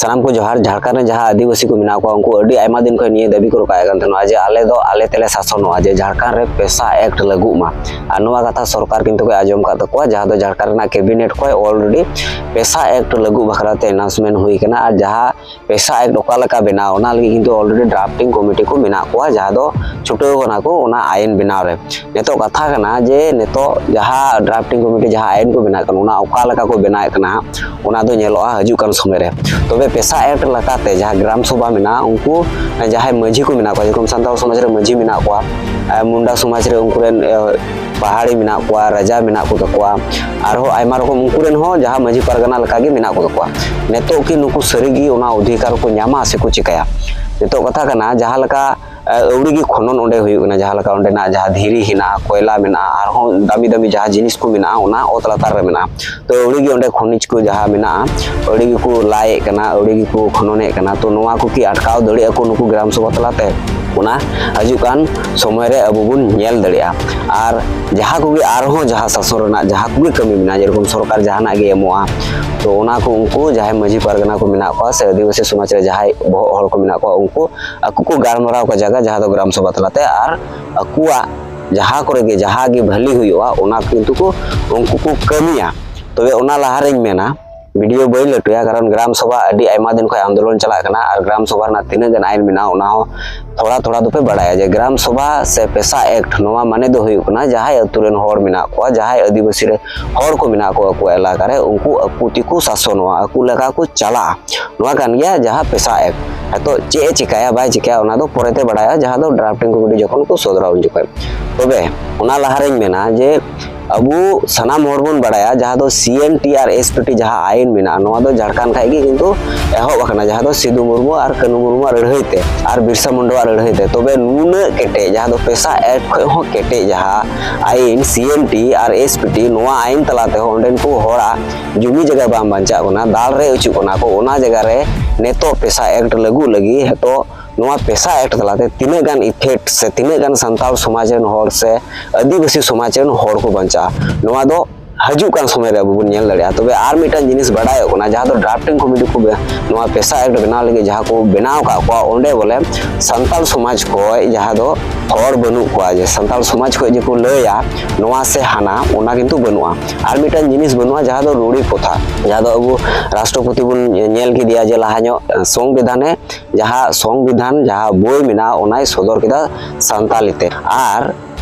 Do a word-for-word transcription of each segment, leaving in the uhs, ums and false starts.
ᱥᱟᱱᱟᱢ ᱠᱚ ᱡᱚᱦᱟᱨ᱾ ᱡᱷᱟᱲᱠᱷᱚᱸᱰ ᱨᱮ ᱡᱟᱦᱟᱸ ᱟᱹᱫᱤᱵᱟᱹᱥᱤ ᱠᱚ ᱢᱮᱱᱟᱜ ᱠᱚᱣᱟ, ᱩᱱᱠᱩ ᱟᱹᱰᱤ ᱟᱭᱢᱟ ᱫᱤᱱ ᱠᱷᱚᱱ ᱱᱤᱭᱟᱹ ᱫᱟᱹᱵᱤ ᱠᱚ ᱨᱟᱠᱟᱵ ᱮᱫ ᱠᱟᱱ ᱛᱟᱦᱮᱱᱟ ᱡᱮ ᱟᱞᱮ ᱫᱚ ᱟᱞᱮ ᱛᱮᱞᱮ ᱥᱟᱥᱚᱱᱚᱜᱼᱟ, ᱡᱮ ᱡᱷᱟᱲᱠᱷᱚᱸᱰ ᱨᱮ ᱯᱮᱥᱟ ᱮᱠᱴ ᱞᱟᱹᱜᱩᱜ ᱢᱟ᱾ ᱟᱨ ᱱᱚᱣᱟ ᱠᱟᱛᱷᱟ ᱥᱚᱨᱠᱟᱨ ᱠᱤᱱᱛᱩ ᱠᱚ ᱟᱸᱡᱚᱢ ᱠᱟᱜ ᱛᱟᱠᱚᱣᱟ, ᱡᱟᱦᱟᱸ ᱫᱚ ᱡᱷᱟᱲᱠᱷᱚᱸᱰ ᱨᱮᱱᱟᱜ ᱠᱮᱵᱤᱱᱮᱴ ᱠᱷᱚᱱ ᱚᱞᱨᱮᱰᱤ ᱯᱮᱥᱟ ᱮᱠᱴ ᱞᱟᱹᱜᱩ ᱵᱟᱠᱷᱨᱟ ᱛᱮ ᱮᱱᱟᱣᱩᱱᱥᱢᱮᱱᱴ ᱦᱩᱭ ᱠᱟᱱᱟ᱾ ᱟᱨ ᱡᱟᱦᱟᱸ ᱯᱮᱥᱟ ᱮᱠᱴ ᱚᱠᱟ ᱞᱮᱠᱟ ᱵᱮᱱᱟᱣ, ᱚᱱᱟ ᱞᱟᱹᱜᱤᱫ ᱠᱤᱱᱛᱩ ᱚᱞᱨᱮᱰᱤ ᱰᱨᱟᱯᱴᱤᱝ ᱠᱚᱢᱤᱴᱤ ᱠᱚ ᱢᱮᱱᱟᱜ ᱠᱚᱣᱟ, ᱡᱟᱦᱟᱸ ᱫᱚ ᱪᱷᱩᱴᱟᱹᱣ ᱠᱟᱱᱟ ᱠᱚ ᱚᱱᱟ ᱟᱭᱤᱱ ᱵᱮᱱᱟᱣ ᱨᱮ᱾ ᱱᱤᱛᱚᱜ ᱠᱟᱛᱷᱟ ᱠᱟᱱᱟ ᱡᱮ ᱱᱤᱛᱚᱜ ᱡᱟᱦᱟᱸ ᱰᱨᱟᱯᱴᱤᱝ ᱠᱚᱢᱤᱴᱤ ᱡᱟᱦᱟᱸ ᱟᱭᱤᱱ ᱠᱚ ᱵᱮᱱᱟᱣ ᱠᱟᱱᱟ, ᱚᱱᱟ ᱚᱠᱟ ᱞᱮᱠᱟ ᱠᱚ ᱵᱮᱱᱟᱣᱮᱫ ᱠᱟᱱᱟ ᱦᱟᱸᱜ, ᱚᱱᱟ ᱫᱚ ᱧᱮᱞᱚᱜᱼᱟ ᱦᱤᱡᱩᱜ ᱠᱟᱱ ᱥᱚᱢᱚᱭ ᱨᱮ᱾ ᱛᱚᱵᱮ ᱯᱮᱥᱟ ᱮᱠᱴ ᱞᱮᱠᱟᱛᱮ ᱡᱟᱦᱟᱸ ᱜᱨᱟᱢ ᱥᱚᱵᱷᱟ ᱢᱮᱱᱟᱜᱼᱟ, ᱩᱱᱠᱩ ᱡᱟᱦᱟᱸᱭ ᱢᱟᱹᱡᱷᱤ ᱠᱚ ᱢᱮᱱᱟᱜ ᱠᱚᱣᱟ, ᱡᱮᱨᱚᱠᱚᱢ ᱥᱟᱱᱛᱟᱲ ᱥᱚᱢᱟᱡᱽ ᱨᱮ ᱢᱟᱹᱡᱷᱤ ᱢᱮᱱᱟᱜ ᱠᱚᱣᱟ, ᱮ, ᱢᱩᱱᱰᱟ ᱥᱚᱢᱟᱡᱽ ᱨᱮ ᱩᱱᱠᱩ ᱨᱮᱱ, ᱮ, ᱯᱟᱦᱟᱲᱤ ᱢᱮᱱᱟᱜ ᱠᱚᱣᱟ, ᱨᱟᱡᱟ ᱢᱮᱱᱟᱜ ᱠᱚ ᱛᱟᱠᱚᱣᱟ, ᱟᱨᱦᱚᱸ ᱟᱭᱢᱟ ᱨᱚᱠᱚᱢ ᱩᱱᱠᱩ ᱨᱮᱱ ᱦᱚᱸ ᱡᱟᱦᱟᱸ ᱢᱟᱹᱡᱷᱤ ᱯᱟᱨᱜᱟᱱᱟ ᱞᱮᱠᱟᱜᱮ ᱢᱮᱱᱟᱜ ᱠᱚ ᱛᱟᱠᱚᱣᱟ᱾ ᱱᱤᱛᱚᱜ ᱠᱤ ᱱᱩᱠᱩ ᱥᱟᱹᱨᱤᱜᱮ ᱚᱱᱟ ᱚᱫᱷᱤᱠᱟᱨ ᱠᱚ ᱧᱟᱢᱟ ᱥᱮᱠᱚ ᱪᱤᱠᱟᱹᱭᱟ? ᱱᱤᱛᱚᱜ ᱠᱟᱛᱷᱟ ᱠᱟᱱᱟ, ᱡᱟᱦᱟᱸ ᱞᱮᱠᱟ, ᱮ, ᱟᱹᱣᱲᱤ ᱜᱮ ᱠᱷᱚᱱᱚᱱ ᱚᱸᱰᱮ ᱦᱩᱭᱩᱜ ᱠᱟᱱᱟ, ᱡᱟᱦᱟᱸ ᱞᱮᱠᱟ ᱚᱸᱰᱮᱱᱟᱜ ᱡᱟᱦᱟᱸ ᱫᱷᱤᱨᱤ ᱦᱮᱱᱟᱜᱼᱟ, ᱠᱚᱭᱞᱟ ᱢᱮᱱᱟᱜᱼᱟ, ᱟᱨᱦᱚᱸ ᱫᱟᱹᱢᱤ ᱫᱟᱹᱢᱤ ᱡᱟᱦᱟᱸ ᱡᱤᱱᱤᱥ ᱠᱚ ᱢᱮᱱᱟᱜᱼᱟ, ᱚᱱᱟ ᱚᱛ ᱞᱟᱛᱟᱨ ᱨᱮ ᱢᱮᱱᱟᱜᱼᱟ᱾ ᱛᱚ ᱟᱹᱣᱲᱤ ᱜᱮ ᱚᱸᱰᱮ ᱠᱷᱚᱱᱤᱡᱽ ᱠᱚ ᱡᱟᱦᱟᱸ ᱢᱮᱱᱟᱜᱼᱟ, ᱟᱹᱣᱲᱤ ᱜᱮᱠᱚ ᱞᱟᱭᱮᱫ ᱠᱟᱱᱟ, ᱟᱹᱣᱲᱤ ᱜᱮᱠᱚ ᱠᱷᱚᱱᱚᱱᱮᱫ ᱠᱟᱱᱟ᱾ ᱛᱚ ᱱᱚᱣᱟ ᱠᱚ ᱠᱤ ᱟᱴᱠᱟᱣ ᱫᱟᱲᱮᱭᱟᱜᱼᱟ ᱠᱚ ᱱᱩᱠᱩ ᱜᱨᱟᱢ ᱥᱚᱵᱷᱟ ᱛᱟᱞᱟᱛᱮ? ᱚᱱᱟ ᱦᱤᱡᱩᱜ ᱠᱟᱱ ᱥᱚᱢᱚᱭ ᱨᱮ ᱟᱵᱚ ᱵᱚᱱ ᱧᱮᱞ ᱫᱟᱲᱮᱭᱟᱜᱼᱟ᱾ ᱟᱨ ᱡᱟᱦᱟᱸ ᱠᱚᱜᱮ ᱟᱨᱦᱚᱸ ᱡᱟᱦᱟᱸ ᱥᱟᱥᱚᱱ ᱨᱮᱱᱟᱜ ᱡᱟᱦᱟᱸ ᱠᱚᱜᱮ ᱠᱟᱹᱢᱤ ᱢᱮᱱᱟᱜᱼᱟ, ᱡᱮᱨᱚᱠᱚᱢ ᱥᱚᱨᱠᱟᱨ ᱡᱟᱦᱟᱱᱟᱜ ᱜᱮ ᱮᱢᱚᱜᱼᱟ, ᱛᱚ ᱚᱱᱟ ᱠᱚ ᱩᱱᱠᱩ ᱡᱟᱦᱟᱸᱭ ᱢᱟᱹᱡᱷᱤ ᱯᱟᱨᱜᱟᱱᱟ ᱠᱚ ᱢᱮᱱᱟᱜ ᱠᱚᱣᱟ ᱥᱮ ᱟᱹᱫᱤᱵᱟᱹᱥᱤ ᱥᱚᱢᱟᱡᱽ ᱨᱮ ᱡᱟᱦᱟᱸᱭ ᱵᱚᱦᱚᱜ ᱦᱚᱲ ᱠᱚ ᱢᱮᱱᱟᱜ ᱠᱚᱣᱟ, ᱩᱱᱠᱩ ᱟᱠᱚ ᱠᱚ ᱜᱟᱞᱢᱟᱨᱟᱣ ᱠᱚ ᱡᱟᱭᱜᱟ, ᱡᱟᱦᱟᱸ ᱫᱚ ᱜᱨᱟᱢ ᱥᱚᱵᱷᱟ ᱛᱟᱞᱟᱛᱮ, ᱟᱨ ᱟᱠᱚᱣᱟᱜ ᱡᱟᱦᱟᱸ ᱠᱚᱨᱮ ᱜᱮ ᱡᱟᱦᱟᱸ ᱜᱮ ᱵᱷᱟᱹᱞᱤ ᱦᱩᱭᱩᱜᱼᱟ, ᱚᱱᱟ ᱠᱤᱱᱛᱩ ᱠᱚ, ᱩᱱᱠᱩ ᱠᱚ ᱠᱟᱹᱢᱤᱭᱟ᱾ ᱛᱚᱵᱮ ᱚᱱᱟ ᱞᱟᱦᱟᱨᱮᱧ ᱢᱮᱱᱟ, ᱵᱷᱤᱰᱤᱭᱳ ᱵᱟᱹᱧ ᱞᱟᱹᱴᱩᱭᱟ, ᱠᱟᱨᱚᱱ ᱜᱨᱟᱢ ᱥᱚᱵᱷᱟ ᱟᱹᱰᱤ ᱟᱭᱢᱟ ᱫᱤᱱ ᱠᱷᱚᱱ ᱟᱱᱫᱳᱞᱚᱱ ᱪᱟᱞᱟᱜ ᱠᱟᱱᱟ, ᱟᱨ ᱜᱨᱟᱢ ᱥᱚᱵᱷᱟ ᱨᱮᱱᱟᱜ ᱛᱤᱱᱟᱹᱜ ᱜᱟᱱ ᱟᱭᱤᱱ ᱢᱮᱱᱟᱜᱼᱟ, ᱚᱱᱟ ᱦᱚᱸ ᱛᱷᱚᱲᱟ ᱛᱷᱚᱲᱟ ᱫᱚᱯᱮ ᱵᱟᱲᱟᱭᱟ ᱡᱮ ᱜᱨᱟᱢ ᱥᱚᱵᱷᱟ ᱥᱮ ᱯᱮᱥᱟ ᱮᱠᱴ, ᱱᱚᱣᱟ ᱢᱟᱱᱮ ᱫᱚ ᱦᱩᱭᱩᱜ ᱠᱟᱱᱟ ᱡᱟᱦᱟᱸᱭ ᱟᱹᱛᱩ ᱨᱮᱱ ᱦᱚᱲ ᱢᱮᱱᱟᱜ ᱠᱚᱣᱟ, ᱡᱟᱦᱟᱸᱭ ᱟᱹᱫᱤᱵᱟᱹᱥᱤ ᱨᱮ ᱦᱚᱲ ᱠᱚ ᱢᱮᱱᱟᱜ ᱠᱚᱣᱟ ᱟᱠᱚ ᱮᱞᱟᱠᱟ ᱨᱮ, ᱩᱱᱠᱩ ᱟᱠᱚ ᱛᱮᱠᱚ ᱥᱟᱥᱚᱱᱚᱜᱼᱟ, ᱟᱠᱚ ᱞᱮᱠᱟ ᱠᱚ ᱪᱟᱞᱟᱜᱼᱟ᱾ ᱱᱚᱣᱟ ᱠᱟᱱ ᱜᱮᱭᱟ ᱡᱟᱦᱟᱸ ᱯᱮᱥᱟ ᱮᱠᱴ᱾ ᱱᱤᱛᱚᱜ ᱪᱮᱫ ᱮ ᱪᱤᱠᱟᱹᱭᱟ ᱵᱟᱭ ᱪᱤᱠᱟᱹᱭᱟ, ᱚᱱᱟ ᱫᱚ ᱯᱚᱨᱮᱛᱮ ᱵᱟᱲᱟᱭᱟ, ᱡᱟᱦᱟᱸ ᱫᱚ ᱰᱨᱟᱯᱴᱤᱝ ᱠᱚᱢᱤᱴᱤ ᱡᱚᱠᱷᱚᱱ ᱠᱚ ᱥᱚᱫᱚᱨᱟ ᱩᱱ ᱡᱚᱠᱷᱚᱱ᱾ ᱛᱚᱵᱮ ᱚᱱᱟ ᱞᱟᱦᱟᱨᱮᱧ ᱢᱮᱱᱟ ᱡᱮ ᱟᱵᱚ ᱥᱟᱱᱟᱢ ᱦᱚᱲ ᱵᱚᱱ ᱵᱟᱲᱟᱭᱟ, ᱡᱟᱦᱟᱸ ᱫᱚ ᱥᱤ ᱮᱱ ᱴᱤ ᱟᱨ ᱮᱥ ᱯᱤ ᱴᱤ ᱡᱟᱦᱟᱸ ᱟᱭᱤᱱ ᱢᱮᱱᱟᱜᱼᱟ, ᱱᱚᱣᱟ ᱫᱚ ᱡᱷᱟᱲᱠᱷᱚᱸᱰ ᱠᱷᱚᱱ ᱜᱮ ᱠᱤᱱᱛᱩ ᱮᱦᱚᱵ ᱟᱠᱟᱱᱟ, ᱡᱟᱦᱟᱸ ᱫᱚ ᱥᱤᱫᱩ ᱢᱩᱨᱢᱩ ᱟᱨ ᱠᱟᱹᱱᱩ ᱢᱩᱨᱢᱩᱣᱟᱜ ᱞᱟᱹᱲᱦᱟᱹᱭ ᱛᱮ ᱟᱨ ᱵᱤᱨᱥᱟ ᱢᱩᱱᱰᱟᱣᱟᱜ ᱞᱟᱹᱲᱦᱟᱹᱭ ᱛᱮ᱾ ᱛᱚᱵᱮ ᱱᱩᱱᱟᱹᱜ ᱠᱮᱴᱮᱡ, ᱡᱟᱦᱟᱸ ᱫᱚ ᱯᱮᱥᱟ ᱮᱠᱴ ᱠᱷᱚᱱ ᱦᱚᱸ ᱠᱮᱴᱮᱡ ᱡᱟᱦᱟᱸ ᱟᱭᱤᱱ ᱥᱤ ᱮᱱ ᱴᱤ ᱟᱨ ᱮᱥ ᱯᱤ ᱴᱤ, ᱱᱚᱣᱟ ᱟᱭᱤᱱ ᱛᱟᱞᱟ ᱛᱮᱦᱚᱸ ᱚᱸᱰᱮᱱ ᱠᱚ ᱦᱚᱲᱟᱜ ᱡᱩᱢᱤ ᱡᱟᱭᱜᱟ ᱵᱟᱝ ᱵᱟᱧᱪᱟᱜ ᱠᱟᱱᱟ, ᱫᱟᱞ ᱨᱮ ᱚᱪᱚᱜ ᱠᱟᱱᱟ ᱠᱚ, ᱚᱱᱟ ᱡᱟᱭᱜᱟ ᱨᱮ ᱱᱤᱛᱚᱜ ᱯᱮᱥᱟ ᱮᱠᱴ ᱞᱟᱹᱜᱩ ᱞᱟᱹᱜᱤᱫ ᱱᱤᱛᱚᱜ ᱱᱚᱣᱟ ᱯᱮᱥᱟ ᱮᱠᱴ ᱛᱟᱞᱟᱛᱮ ᱛᱤᱱᱟᱹᱜ ᱜᱟᱱ ᱤᱯᱷᱮᱠᱴ ᱥᱮ ᱛᱤᱱᱟᱹᱜ ᱜᱟᱱ ᱥᱟᱱᱛᱟᱲ ᱥᱚᱢᱟᱡᱽ ᱨᱮᱱ ᱦᱚᱲ ᱥᱮ ᱟᱹᱫᱤᱵᱟᱹᱥᱤ ᱥᱚᱢᱟᱡᱽ ᱨᱮᱱ ᱦᱚᱲ ᱠᱚ ᱵᱟᱧᱪᱟᱜᱼᱟ, ᱱᱚᱣᱟ ᱫᱚ ᱦᱤᱡᱩᱜ ᱠᱟᱱ ᱥᱚᱢᱚᱭ ᱨᱮ ᱟᱵᱚ ᱵᱚᱱ ᱧᱮᱞ ᱫᱟᱲᱮᱭᱟᱜᱼᱟ᱾ ᱛᱚᱵᱮ ᱟᱨ ᱢᱤᱫᱴᱟᱝ ᱡᱤᱱᱤᱥ ᱵᱟᱰᱟᱭᱚᱜ ᱠᱟᱱᱟ, ᱡᱟᱦᱟᱸ ᱫᱚ ᱰᱨᱟᱯᱴᱤᱝ ᱠᱚᱢᱤᱴᱤ ᱠᱚ ᱵᱮ- ᱱᱚᱣᱟ ᱯᱮᱥᱟ ᱮᱠᱴ ᱵᱮᱱᱟᱣ ᱞᱟᱹᱜᱤᱫ ᱡᱟᱦᱟᱸ ᱠᱚ ᱵᱮᱱᱟᱣ ᱟᱠᱟᱫ ᱠᱚᱣᱟ, ᱚᱸᱰᱮ ᱵᱚᱞᱮ ᱥᱟᱱᱛᱟᱲ ᱥᱚᱢᱟᱡᱽ ᱠᱷᱚᱱ ᱡᱟᱦᱟᱸ ᱫᱚ ᱦᱚᱲ ᱵᱟᱹᱱᱩᱜ ᱠᱚᱣᱟ, ᱡᱮ ᱥᱟᱱᱛᱟᱲ ᱥᱚᱢᱟᱡᱽ ᱠᱷᱚᱱ ᱡᱮ ᱠᱚ ᱞᱟᱹᱭᱟ ᱱᱚᱣᱟ ᱥᱮ ᱦᱟᱱᱟ, ᱚᱱᱟ ᱠᱤᱱᱛᱩ ᱵᱟᱹᱱᱩᱜᱼᱟ᱾ ᱟᱨ ᱢᱤᱫᱴᱟᱝ ᱡᱤᱱᱤᱥ ᱵᱟᱹᱱᱩᱜᱼᱟ, ᱡᱟᱦᱟᱸ ᱫᱚ ᱨᱩᱲᱤ ᱯᱨᱚᱛᱷᱟ, ᱡᱟᱦᱟᱸ ᱫᱚ ᱟᱵᱚ ᱨᱟᱥᱴᱨᱚᱯᱚᱛᱤ ᱵᱚᱱ ᱧᱮᱞ ᱠᱮᱫᱮᱭᱟ ᱡᱮ ᱞᱟᱦᱟ ᱧᱚᱜ ᱥᱚᱝᱵᱤᱫᱷᱟᱱᱮ, ᱡᱟᱦᱟᱸ ᱥᱚᱝᱵᱤᱫᱷᱟᱱ ᱡᱟᱦᱟᱸ ᱵᱳᱭ ᱢᱮᱱᱟᱜᱼᱟ, ᱚᱱᱟᱭ ᱥᱚᱫᱚᱨ ᱠᱮᱫᱟ ᱥᱟᱱᱛᱟᱞᱤ ᱛᱮ᱾ ᱟᱨ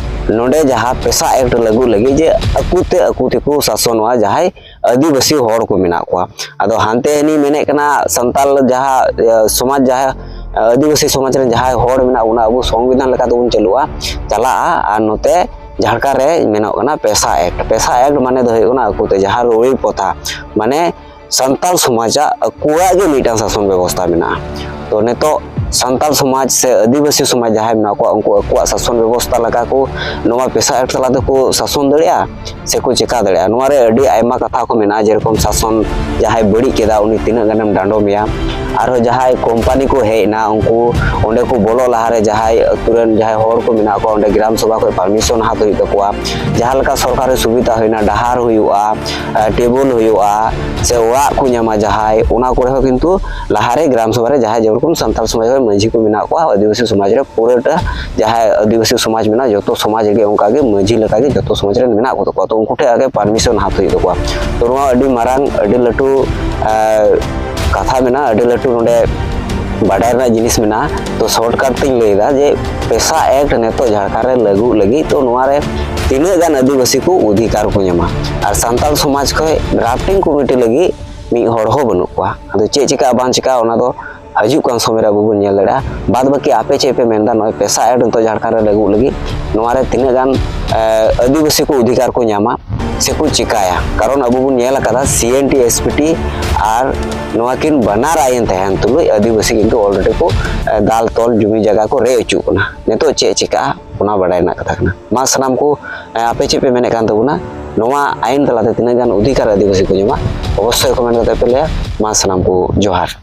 ᱱᱚᱰᱮ ᱡᱟᱦᱟᱸ ᱯᱮᱥᱟ ᱮᱠᱴ ᱞᱟᱹᱜᱩ ᱞᱟᱹᱜᱤᱫ ᱡᱮ ᱟᱠᱚ ᱛᱮ ᱟᱠᱚ ᱛᱮᱠᱚ ᱥᱟᱥᱚᱱᱚᱜᱼᱟ ᱡᱟᱦᱟᱸᱭ ᱟᱹᱫᱤᱵᱟᱹᱥᱤ ᱦᱚᱲ ᱠᱚ ᱢᱮᱱᱟᱜ ᱠᱚᱣᱟ᱾ ᱟᱫᱚ ᱦᱟᱱᱛᱮ ᱦᱟᱹᱱᱤ ᱢᱮᱱᱮᱫ ᱠᱟᱱᱟ ᱥᱟᱱᱛᱟᱞ ᱡᱟᱦᱟᱸ, ᱮ, ᱥᱚᱢᱟᱡᱽ, ᱡᱟᱦᱟᱸ, ᱮ, ᱟᱹᱫᱤᱵᱟᱹᱥᱤ ᱥᱚᱢᱟᱡᱽ ᱨᱮᱱ ᱡᱟᱦᱟᱸᱭ ᱦᱚᱲ ᱢᱮᱱᱟᱜ ᱵᱚᱱᱟ, ᱟᱵᱚ ᱥᱚᱝᱵᱤᱫᱷᱟᱱ ᱞᱮᱠᱟ ᱛᱮᱵᱚᱱ ᱪᱟᱹᱞᱩᱜᱼᱟ, ᱪᱟᱞᱟᱜᱼᱟ᱾ ᱟᱨ ᱱᱚᱛᱮ ᱡᱷᱟᱲᱠᱷᱚᱸᱰ ᱨᱮ ᱢᱮᱱᱚᱜ ᱠᱟᱱᱟ ᱯᱮᱥᱟ ᱮᱠᱴ᱾ ᱯᱮᱥᱟ ᱮᱠᱴ ᱢᱟᱱᱮ ᱫᱚ ᱦᱩᱭᱩᱜ ᱠᱟᱱᱟ ᱟᱠᱚ ᱛᱮ ᱡᱟᱦᱟᱸ ᱨᱩᱲᱤ ᱯᱨᱚᱛᱷᱟ, ᱢᱟᱱᱮ ᱥᱟᱱᱛᱟᱲ ᱥᱚᱢᱟᱡᱟᱜ ᱟᱠᱚᱣᱟᱜ ᱜᱮ ᱢᱤᱫᱴᱟᱝ ᱥᱟᱥᱚᱱ ᱵᱮᱵᱚᱥᱛᱷᱟ ᱢᱮᱱᱟᱜᱼᱟ᱾ ᱛᱚ ᱱᱤᱛᱚᱜ ᱥᱟᱱᱛᱟᱲ ᱥᱚᱢᱟᱡᱽ ᱥᱮ ᱟᱹᱫᱤᱵᱟᱹᱥᱤ ᱥᱚᱢᱟᱡᱽ ᱡᱟᱦᱟᱸᱭ ᱢᱮᱱᱟᱜ ᱠᱚᱣᱟ, ᱩᱱᱠᱩ ᱟᱠᱚᱣᱟᱜ ᱥᱟᱥᱚᱱ ᱵᱮᱵᱚᱥᱛᱷᱟ ᱞᱮᱠᱟ ᱠᱚ ᱱᱚᱣᱟ ᱯᱮᱥᱟ ᱮᱠᱴ ᱛᱟᱞᱟ ᱛᱮᱠᱚ ᱥᱟᱥᱚᱱ ᱫᱟᱲᱮᱭᱟᱜᱼᱟ ᱥᱮᱠᱚ ᱪᱮᱠᱟ ᱫᱟᱲᱮᱭᱟᱜᱼᱟ? ᱱᱚᱣᱟ ᱨᱮ ᱟᱹᱰᱤ ᱟᱭᱢᱟ ᱠᱟᱛᱷᱟ ᱠᱚ ᱢᱮᱱᱟᱜᱼᱟ, ᱡᱮᱨᱚᱠᱚᱢ ᱥᱟᱥᱚᱱ ᱡᱟᱦᱟᱸᱭ ᱵᱟᱹᱲᱤᱡ ᱠᱮᱫᱟ ᱩᱱᱤ ᱛᱤᱱᱟᱹᱜ ᱜᱟᱱᱮᱢ ᱰᱟᱸᱰᱚᱢᱮᱭᱟ, ᱟᱨᱦᱚᱸ ᱡᱟᱦᱟᱸᱭ ᱠᱳᱢᱯᱟᱱᱤ ᱠᱚ ᱦᱮᱡ ᱮᱱᱟ ᱩᱱᱠᱩ ᱚᱸᱰᱮ ᱠᱚ ᱵᱚᱞᱚᱜ ᱞᱟᱦᱟᱨᱮ ᱡᱟᱦᱟᱸᱭ ᱟᱹᱛᱩ ᱨᱮᱱ ᱡᱟᱦᱟᱸᱭ ᱦᱚᱲ ᱠᱚ ᱢᱮᱱᱟᱜ ᱠᱚᱣᱟ ᱚᱸᱰᱮ ᱜᱨᱟᱢ ᱥᱚᱵᱷᱟ ᱠᱷᱚᱱ ᱯᱟᱨᱢᱤᱥᱚᱱ ᱦᱟᱛᱟᱣ ᱦᱩᱭᱩᱜ ᱛᱟᱠᱚᱣᱟ, ᱡᱟᱦᱟᱸ ᱞᱮᱠᱟ ᱥᱚᱨᱠᱟᱨᱤ ᱥᱩᱵᱤᱫᱷᱟ ᱦᱩᱭᱱᱟ, ᱰᱟᱦᱟᱨ ᱦᱩᱭᱩᱜᱼᱟ, ᱮ, ᱴᱮᱵᱚᱞ ᱦᱩᱭᱩᱜᱼᱟ, ᱥᱮ ᱚᱲᱟᱜ ᱠᱚ ᱧᱟᱢᱟ ᱡᱟᱦᱟᱸᱭ, ᱚᱱᱟ ᱠᱚᱨᱮ ᱦᱚᱸ ᱠᱤᱱᱛᱩ ᱞᱟᱦᱟᱨᱮ ᱜᱨᱟᱢ ᱥᱚᱵᱷᱟ ᱨᱮ ᱡᱟᱦᱟᱸᱭ ᱡᱮᱨᱚᱠᱚᱢ ᱥᱟᱱᱛᱟᱲ ᱥᱚᱢᱟᱡᱽ ᱨᱮ ᱢᱟᱹᱡᱷᱤ ᱠᱚ ᱢᱮᱱᱟᱜ ᱠᱚᱣᱟ, ᱟᱹᱫᱤᱵᱟᱹᱥᱤ ᱥᱚᱢᱟᱡᱽ ᱨᱮ ᱯᱩᱨᱟᱹᱴᱟ ᱡᱟᱦᱟᱸᱭ ᱟᱹᱫᱤᱵᱟᱹᱥᱤ ᱥᱚᱢᱟᱡᱽ ᱢᱮᱱᱟᱜᱼᱟ, ᱡᱚᱛᱚ ᱥᱚᱢᱟᱡᱽ ᱨᱮᱜᱮ ᱚᱱᱠᱟᱜᱮ ᱢᱟᱹᱡᱷᱤ ᱞᱮᱠᱟᱜᱮ ᱡᱚᱛᱚ ᱥᱚᱢᱟᱡᱽ ᱨᱮᱱ ᱢᱮᱱᱟᱜ ᱠᱚ ᱛᱟᱠᱚᱣᱟ᱾ ᱛᱚ ᱩᱱᱠᱩ ᱴᱷᱮᱱ ᱟᱜᱮ ᱯᱟᱨᱢᱤᱥᱚᱱ ᱦᱟᱛᱟᱣ ᱦᱩᱭᱩᱜ ᱛᱟᱠᱚᱣᱟ᱾ ᱛᱚ ᱱᱚᱣᱟ ᱟᱹᱰᱤ ᱢᱟᱨᱟᱝ, ᱟᱹᱰᱤ ᱞᱟᱹᱴᱩ, ᱮ, ᱠᱟᱛᱷᱟ ᱢᱮᱱᱟᱜᱼᱟ, ᱟᱹᱰᱤ ᱞᱟᱹᱴᱩ ᱱᱚᱰᱮ ᱵᱟᱰᱟᱭ ᱨᱮᱱᱟᱜ ᱡᱤᱱᱤᱥ ᱢᱮᱱᱟᱜᱼᱟ᱾ ᱛᱚ ᱥᱚᱨᱴᱠᱟᱴ ᱛᱤᱧ ᱞᱟᱹᱭᱫᱟ ᱡᱮ ᱯᱮᱥᱟ ᱮᱠᱴ ᱱᱤᱛᱚᱜ ᱡᱷᱟᱲᱠᱷᱚᱸᱰ ᱨᱮ ᱞᱟᱹᱜᱩᱜ ᱞᱟᱹᱜᱤᱫ, ᱛᱚ ᱱᱚᱣᱟ ᱨᱮ ᱛᱤᱱᱟᱹᱜ ᱜᱟᱱ ᱟᱹᱫᱤᱵᱟᱹᱥᱤ ᱠᱚ ᱚᱫᱷᱤᱠᱟᱨ ᱠᱚ ᱧᱟᱢᱟ? ᱟᱨ ᱥᱟᱱᱛᱟᱲ ᱥᱚᱢᱟᱡᱽ ᱠᱷᱚᱱ ᱰᱨᱟᱯᱴᱤᱝ ᱠᱚᱢᱤᱴᱤ ᱞᱟᱹᱜᱤᱫ ᱢᱤᱫ ᱦᱚᱲ ᱦᱚᱸ ᱵᱟᱹᱱᱩᱜ ᱠᱚᱣᱟ᱾ ᱟᱫᱚ ᱪᱮᱫ ᱪᱤᱠᱟᱹᱜᱼᱟ ᱵᱟᱝ ᱪᱤᱠᱟᱹᱜᱼᱟ, ᱚᱱᱟ ᱫᱚ ᱦᱤᱡᱩᱜ ᱠᱟᱱ ᱥᱚᱢᱚᱭ ᱨᱮ ᱟᱵᱚ ᱵᱚᱱ ᱧᱮᱞ ᱫᱟᱲᱮᱭᱟᱜᱼᱟ᱾ ᱵᱟᱫ ᱵᱟᱹᱠᱤ ᱟᱯᱮ ᱪᱮᱫ ᱯᱮ ᱢᱮᱱᱫᱟ, ᱱᱚᱜᱼᱚᱭ ᱯᱮᱥᱟ ᱮᱠᱴ ᱱᱤᱛᱚᱜ ᱡᱷᱟᱲᱠᱷᱚᱸᱰ ᱨᱮ ᱞᱟᱹᱜᱩᱜ ᱞᱟᱹᱜᱤᱫ, ᱱᱚᱣᱟ ᱨᱮ ᱛᱤᱱᱟᱹᱜ ᱜᱟᱱ, ᱮ, ᱟᱹᱫᱤᱵᱟᱹᱥᱤ ᱠᱚ ᱚᱫᱷᱤᱠᱟᱨ ᱠᱚ ᱧᱟᱢᱟ ᱥᱮᱠᱚ ᱪᱤᱠᱟᱹᱭᱟ? ᱠᱟᱨᱚᱱ ᱟᱵᱚ ᱵᱚᱱ ᱧᱮᱞ ᱟᱠᱟᱫᱟ C N T, S P T ᱟᱨ ᱱᱚᱣᱟ ᱠᱤᱱ ᱵᱟᱱᱟᱨ ᱟᱭᱤᱱ ᱛᱟᱦᱮᱱ ᱛᱩᱞᱩᱡ ᱟᱹᱫᱤᱵᱟᱹᱥᱤ ᱠᱤᱱᱛᱩ already ᱠᱚ, ᱮ, ᱫᱟᱞ ᱛᱚᱞ ᱡᱩᱢᱤ ᱡᱟᱭᱜᱟ ᱠᱚ ᱨᱮᱡ ᱚᱪᱚᱜ ᱠᱟᱱᱟ᱾ ᱱᱤᱛᱚᱜ ᱪᱮᱫ ᱪᱤᱠᱟᱹᱜᱼᱟ, ᱚᱱᱟ ᱵᱟᱰᱟᱭ ᱨᱮᱱᱟᱜ ᱠᱟᱛᱷᱟ ᱠᱟᱱᱟ᱾ ᱢᱟ ᱥᱟᱱᱟᱢ ᱠᱚ, ᱮ, ᱟᱯᱮ ᱪᱮᱫ ᱯᱮ ᱢᱮᱱᱮᱫ ᱠᱟᱱ ᱛᱟᱵᱚᱱᱟ, ᱱᱚᱣᱟ ᱟᱭᱤᱱ ᱛᱟᱞᱟᱛᱮ ᱛᱤᱱᱟᱹᱜ ᱜᱟᱱ ᱚᱫᱷᱤᱠᱟᱨ ᱟᱹᱫᱤᱵᱟᱹᱥᱤ ᱠᱚ ᱧᱟᱢᱟ, ᱚᱵᱚᱥᱥᱳᱭ ᱠᱚᱢᱮᱱᱴ ᱠᱟᱛᱮ ᱯᱮ ᱞᱟᱹᱭᱟ᱾ ᱢᱟ ᱥᱟᱱᱟᱢ ᱠᱚ ᱡᱚᱦᱟᱨ᱾